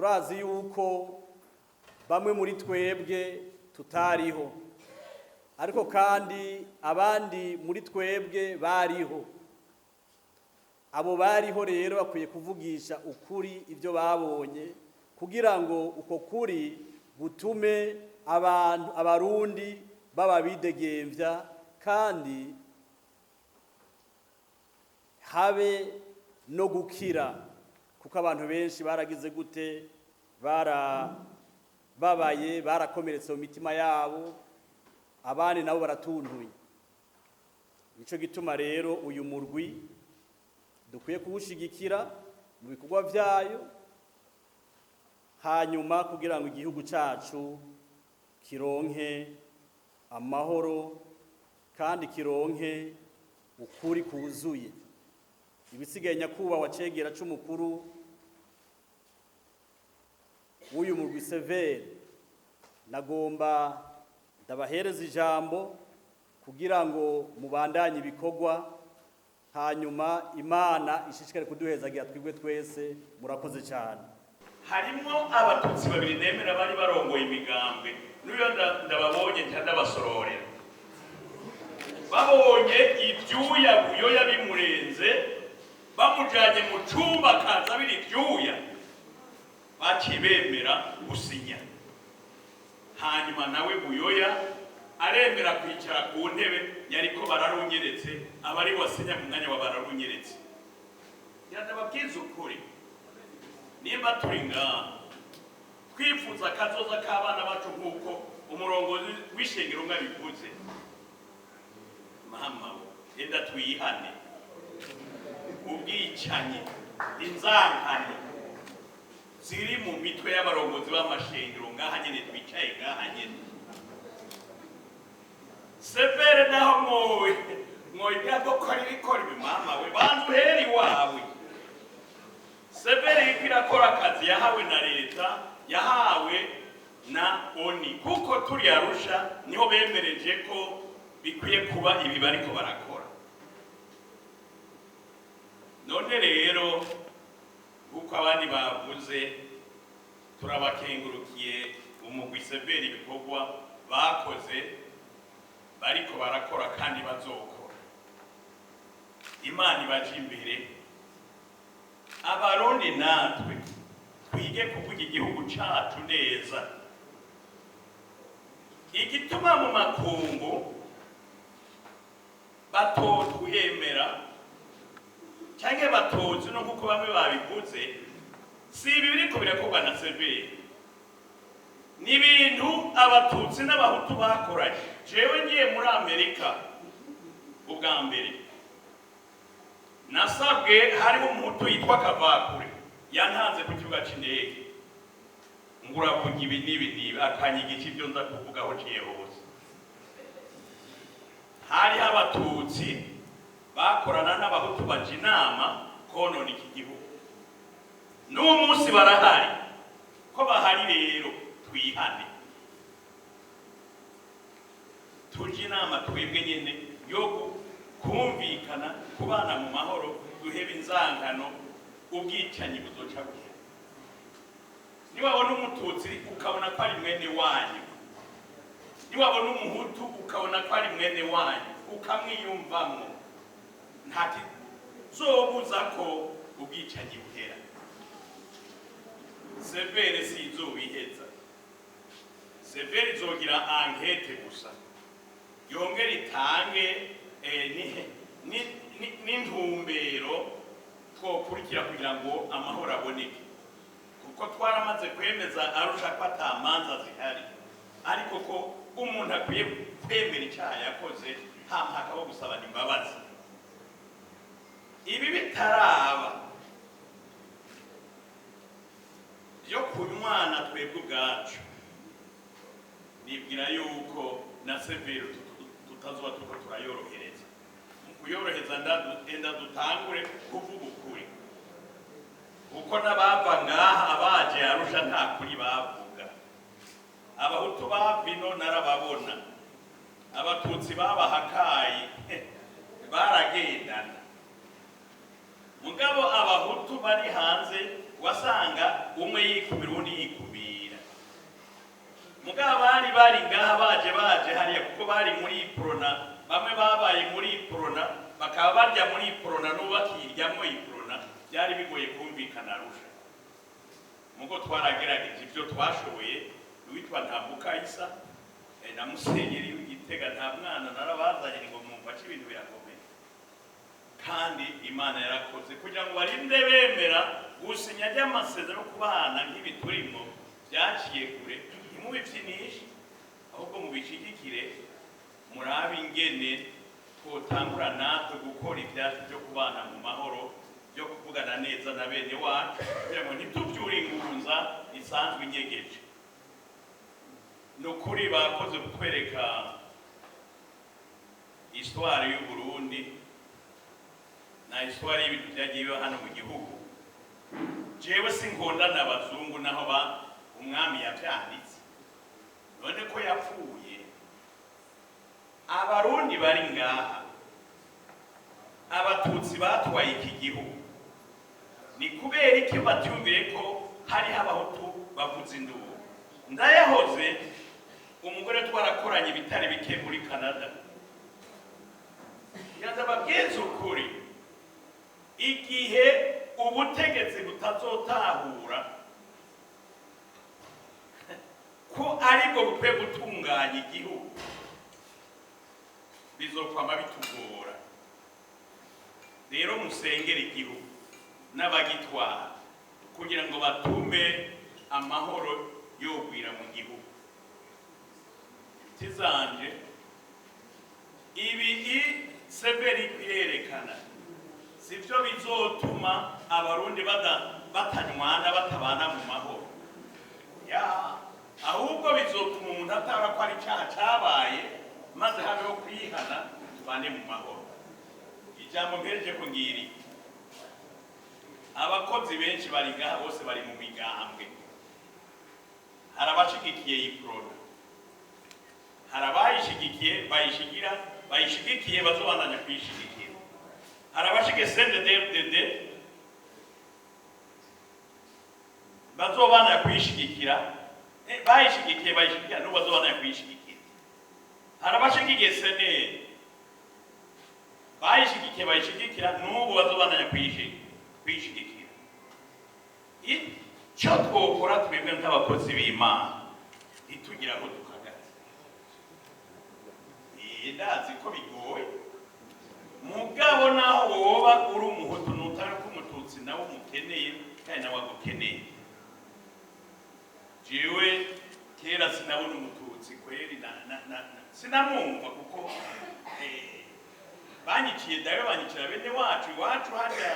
Turazi yuko bamwe muri twebwe tutariho, ariko kandi abandi muri twebwe bariho. Abo bariho rero bakwiye kuvugisha ukuri ibyo babonye, kugira ngo uko kuri gutume abantu, Abarundi, baba bidegemvya, kandi habe no gukira, kuko abantu benshi baragize gute? Barababaye, barakomeretse mu mitima yabo, abandi nabo baratuntuye. Nico gituma rero uyu murwi dukwiye kuwushigikira mu bikorwa vyayo, hanyuma kugira ngo igihugu cacu kironke amahoro kandi kironke ukuri kuzuye. Ibisigaye, nyakubahwa cegera c'umukuru w'uyu murwi CVR, nagomba ndabahereza ijambo kugira ngo mubandanye ibikorwa, hanyuma Imana ishishikare kuduhezagira twebwe twese. Murakoze cyane. Harimwo Abatutsi babiri nemera bari barongoye imigambwe. N'uyo ndababonye nca ndabasororera. Babonye ibyuya Buyoya bimurenze, bamujanye mu cumba akaza biri ibyuya, baciye bemera gusinya. Hanyuma nawe Buyoya aremera kwicara ku ntebe yariko bararunyeretse, aba ari wasinya mu mwanya wa bararunyeretse. Ndababwiza ukuri, nimba turi ngaha twifuza akazoza k'abana bacu, nk'uko umurongozi w'ishengero umwe abivuze, mama we, enda twihane ubwicanyi, inzankano ziri mu mitwe y'abarongozi b'amashengero ngaha nyene twicaye ngaha nyene. CVR naho mwowe mwoyibwira ko kora ibikora ibi, mama we, banza uhere iwawe. CVR iriko irakora akazi yahawe na leta, yahawe na ONU, kuko turi Arusha niho bemereje ko bikwiye kuba ibi bariko barakora. None rero, kuko abandi bavuze, turabakengurukiye umugwi CVR, ibikorwa bakoze, bariko barakora kandi bazokora. Imana ibaje imbere. Abarundi natwe twige kuvuga igihugu cacu neza. Igituma mu makungu batotwemera canke batozi no nkuko bamwe babivuze, si ibi biriko birakorwa na CVR, ni ibintu Abatutsi n'Abahutu bakoranye. Jewe ngiye muri Amerika ubwa mbere, nasabwe, hariho Umuhutu yitwa Kavakure yantanze ku kibuga c'indege, ngo uravuga ibi n'ibi n'ibi, akanyigisha ibyo nza kuvugaho ciye hose. Hariho Abatutsi bakorana n'Abahutu, baja inama konona iki gihugu. N'uwo munsi barahari. Ko bahari rero, twihane, tuje inama twebwe nyene yo kumvikana, kubana mu mahoro, duheba inzangano, ubwicanyi buzoca buhera. Niwabona Umututsi ukabona ko ari mwene wanyu, niwabona Umuhutu ukabona ko ari mwene wanyu, ukamwiyumvamwo, nta kizobuza ko ubwicanyi buhera. CVR si izobiheza. CVR izogira enquête gusa, yongere itange n'intumbero twokurikira kugira ngo amahoro aboneke, kuko twaramaze kwemeza Arusha ko ata manza zihari, ariko ko umuntu akwiye kwemera icyaha yakoze, hama hakaba gusabana imbabazi. Ibi bitaraba byo kunywana twebwe ubwacu, nibwira yuko na CVR tutazoba turiko turayorohereza. Mu kuyorohereza, enda dutangure kuvuga ukuri, kuko n'abava ngaha abaje Arusha nta kuri bavuga. Abahutu bava ino narababona, Abatutsi babahakaye baragendana. Mugabo Mugabo abahutu bari hanze wasanga umwe yikumira uwundi yikumira. Mugabo bari ngaha baje hariya kuko bari muri Iprona, bamwe babaye muri Iprona bakaba barya muri Iprona n'ubu bakiryamwo Iprona, byari bigoye kumvikana Arusha. Mugo twaragerageje ibyo twashoboye. Uwitwa Ntambuka Isa na musenyeri w'Igitega nta mwana narabazanye ngo mumfashe, ibintu birakomeye. Kandi Imana yarakoze kugira ngo barinde bemera gusinya ry'amasezerano ku bana nk'ibi turimo byaciye kure. Ntimubipfinishe, ahubwo mubishigikire, murabe ingene twotangura natwe gukora ibyacu byo kubana mu mahoro, byo kuvugana neza na bene wacu, kugira ngo ntitubyure ingunza isanzwe inyegeje. Ni ukuri bakoze kutwereka histoire y'u Burundi na histoire y'ibintu byagiye biba hano mu gihugu. Jewe sinkondana abazungu, naho ba umwami yavyanditse. None ko yapfuye, abarundi bari ngaha, abatutsi batwaye iki gihugu, ni kubera iki batyumviye ko hariho abahutu bavuza induru? Ndayahoze umugore twarakoranye ibitari bike muri Canada, ndababwiza ukuri, igihe ubutegetsi butazotahura ko aribwo bukwiye gutunganya igihugu, bizokwama bitugora. Rero musengere igihugu n'abagitwara kugira ngo batume amahoro yogwira mu gihugu. Inshuti zanje, ibi CVR irerekana sivyo bizotuma abarundi batanywana, batabana mu mahoro ya, ahubwo bizotuma umuntu atara ko ari icyaha cabaye, maze habeho kwihana, tubane mu mahoro. Ijambo mpereje ko ngiri, abakozi benshi bari ngaha bose bari mu migambwe. Hari abashigikiye Iprona, hari abayishigikiye, bayishigira, bayishigikiye, bazobandanya kuyishigikira. Hari abashigikiye CNDD-FDD, bazobandanya kuyishigikira, bayishigikiye, bayishigikira n'ubu bazobandanya kuyishigikira. Hari abashigikiye CNL, bayishigikiye, bayishigikira n'ubu bazobandanya kuyishigikira. Icyo twokora twebwe nk'abakozi b'Imana, ntitugira aho duhagaze. Ndazi ko bigoye, mugabo naho woba uri umuhutu, nutari ko umututsi nawe umukeneye kandi nawe agukeneye. Jewe kera sinabona umututsi kweri, sinamwumva kuko banyiciye dawe, banyicira bene wacu iwacu harya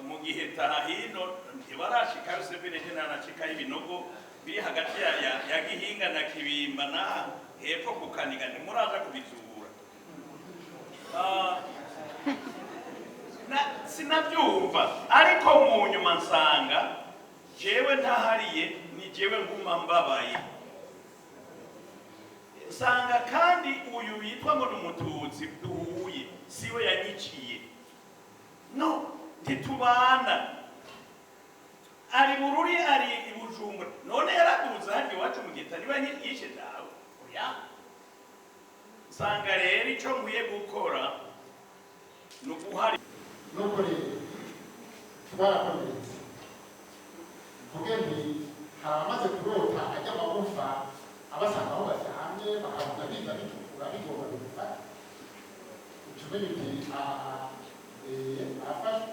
mu gihe taha hino ntibarashikayo. Severe ntanashikayo, ibinogo biri hagati ya Gihinga na Kibimba na hepfo ku Kaniga ntimuraza kubizura. Sinabyumva, ariko mu nyuma nsanga jewe ntahariye, ni jewe nguma mbabaye. Nsanga kandi uyu witwa ngo ni umututsi duhuye siwe yanyiciye, no ntitubana, ari Bururi, ari i Bujumbura. None yaraduze hano iwacu mu gita, niba yishe dawe? Oya. Nsanga rero ico nkwiye gukora ni uguhari. Nuko rero twarakomeretse, mvuge nti hari abamaze kurota ajya amagufa abasanga aho baryamye, bakabona biza bitukura bigomba bigufata, ucumenya uti aha arafashwe.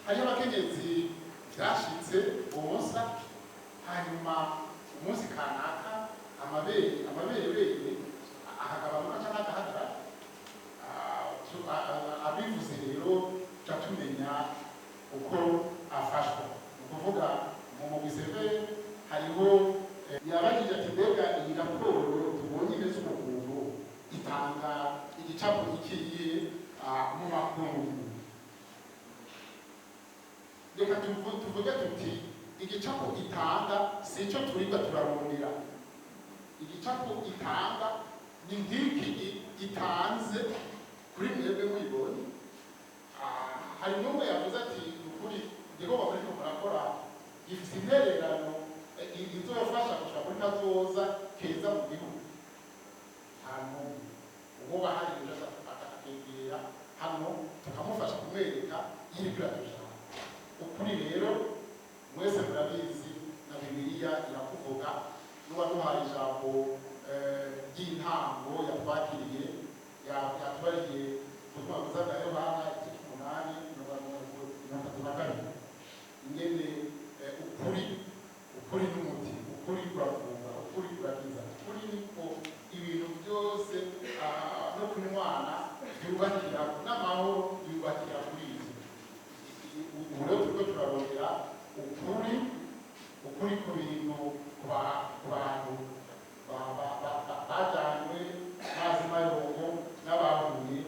Hariho abakenyezi byashitse bonsa, hanyuma umunsi kanaka amaberebere akagabanuka cyangwa agahagarara. Abivuze rero tuca tumenya uko afashwa. Ni ukuvuga mu mugwi CVR hariho yabajije ati: "Mbega iyi raporo tubonye imeze uko kuntu itanga igicapo ikiye mu makungu?" Reka tuvuge tuti igicapo itanga si icyo turibwa turarondera. Igicapo itanga ni nk'iki itanze kuri mwebwe muyibonye. Hari n'umwe yavuze ati Hano tukamufasha kumwereka iri kiratujana. Ukuri rero mwese murabizi, na Bibiliya irakuvuga, n'uwaduhaye ijambo ry'intango yatwakiriye yatubariye ubutumwa bwiza bwa Yohana igice c'umunani, 32, ingene ukuri n'umuti, ukuri kuravura, ukuri kurakiza, ukuri niko ibintu byose no kunywana byubakira, n'amahoro yubakira kuri ibyo. Ubu rero turiko turarondera ukuri, ukuri ku bintu, ku bantu bajanywe mazi mayongo n'abahuye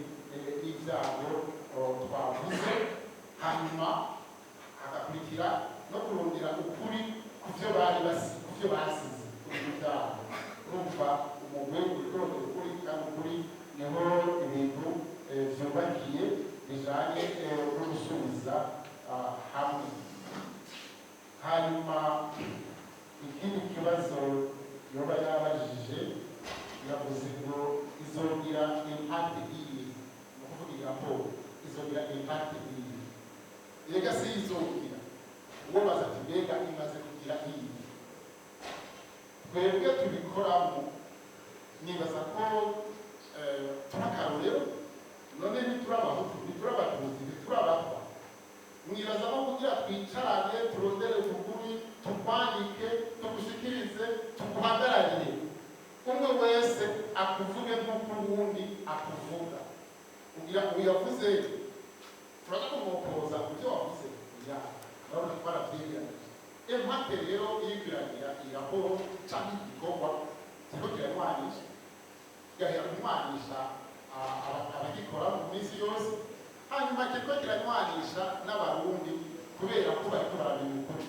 n'ibyago twavuze. Hanyuma hagakurikira no kurondera ukuri ku byo bari basi, ku byo basize, ku bintu byabo. Urumva umugwi uri kurondera ukuri, kandi ukuri niho ibintu vyubakiye bijanye no gusubiza hamwe. Hanyuma ikindi kibazo yoba yabajije, yavuze ngo izogira impact iyi, ni ukuvuga iyi raporo izogira impact iyi. Erega si izogira, uwo baza ati: "Mbega imaze kugira iyi?" Twebwe tubikoramo, nibaza ko turi akarorero. None ntituri Abahutu, ntituri Abatutsi, ntituri Abatwa? Mwibaza ko kugira twicarane turondere ukuri, tukwandike, tugushikirize, tuguhagararire, umwe wese akuvuge nk'uko uwundi akuvuga, kugira uyavuze turaza kumwokoza ku byo wavuze? Ya, urabona twaravyegeranije. Impact rero iriko iragira iyi raporo canke igikorwa kiriko kiranywanisha, gahera kunywanisha abagikora mu minsi yose. Hanyuma kiriko kiranywanisha n'Abarundi kubera ko bariko baramenya ukuri.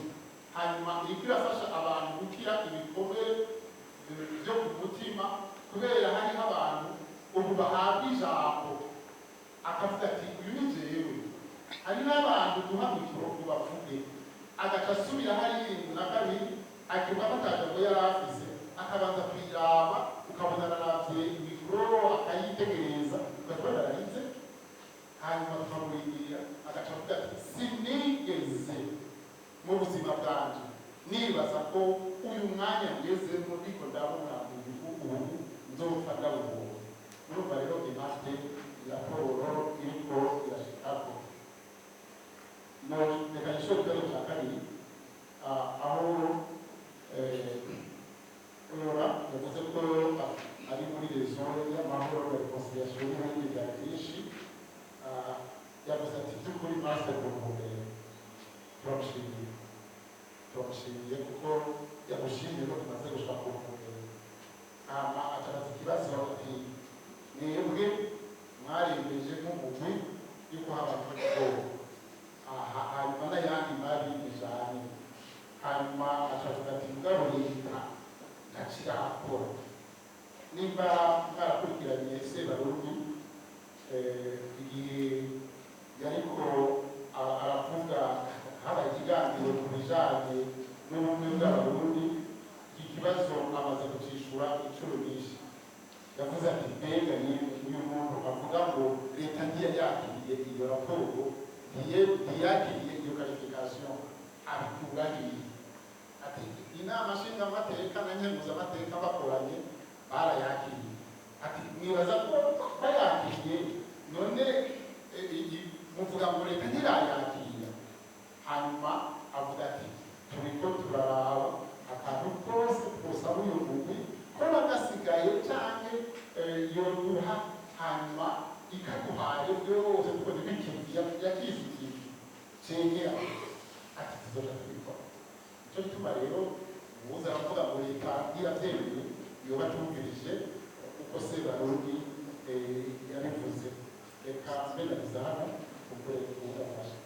Hanyuma iriko irafasha abantu gukira ibikomere byo ku mutima, kubera hariho abantu ubu bahabwa ijambo akavuga ati: "Uyu ni jewe." Hari n'abantu duha mikoro ngo bavuge, agaca asubira hariya irindwi na kabiri, akibuka ko atajambo yari afise, akabanza kuyiraba, ukabona araravye mikoro, akayitegereza, ukabona ararize. Hanyuma tukamurindira, agaca avuga ati: "Sinigeze mu buzima bwanje nibaza ko uyu mwanya ngezemo ndiko ndabona uyu ubu nzopfa ndawubonye." Urumva rero impact raporo iriko irashikako. No reka nishore ikibazo cya kabiri, aho Oyora yavuze ko ari muri réseau y'amahoro na réconciliation n'ibindi bya byinshi. Yavuze ati: "By'ukuri master Ntumbero turamushimiye, turamushimiye kuko yamushimiye ko tumaze gushika ku ntumbero." Hama acabaza ikibazo ati: "Mwebwe mwaremeje nk'umugwi yuko habaye ubwoba aha, hanyuma n'ayandi mabi bijanye." Hanyuma acavuga ati: "Mugabo leta ntakirakora." Nimba mwarakurikiranye Sebarundi igihe yariko aravuga, habaye ikiganiro ku bijanye n'ubumwe bw'Abarundi, iki kibazo amaze kucishura inshuro nyinshi. Yavuze ati: "Mbega yemwe, uyu muntu avuga ngo leta ntiyakiriye iyo raporo, ntiyakiriye iyo qualification, abikura hehe?" Ati: "Inama nshingamateka na nkenguzamateka bakoranye barayakiriye." Ati: "Mwibaza ko bayakiriye, none muvuga ngo leta ntirayakira?" Hanyuma avuga ati: "Turiko turaraba akantu kose twosaba uyu mugwi ko bagasigaye canke yoduha, hanyuma ikaduhaye byose tuko ntibikivi yakize ikivi cegera." Ati: "Tuzoca tubikora." Nico gituma rero uwuza aravuga ngo leta ntiravyemeye yoba atumvirije uko Sebarundi yabivuze. Reka mbe ndagiza hano kuko uwudafasha.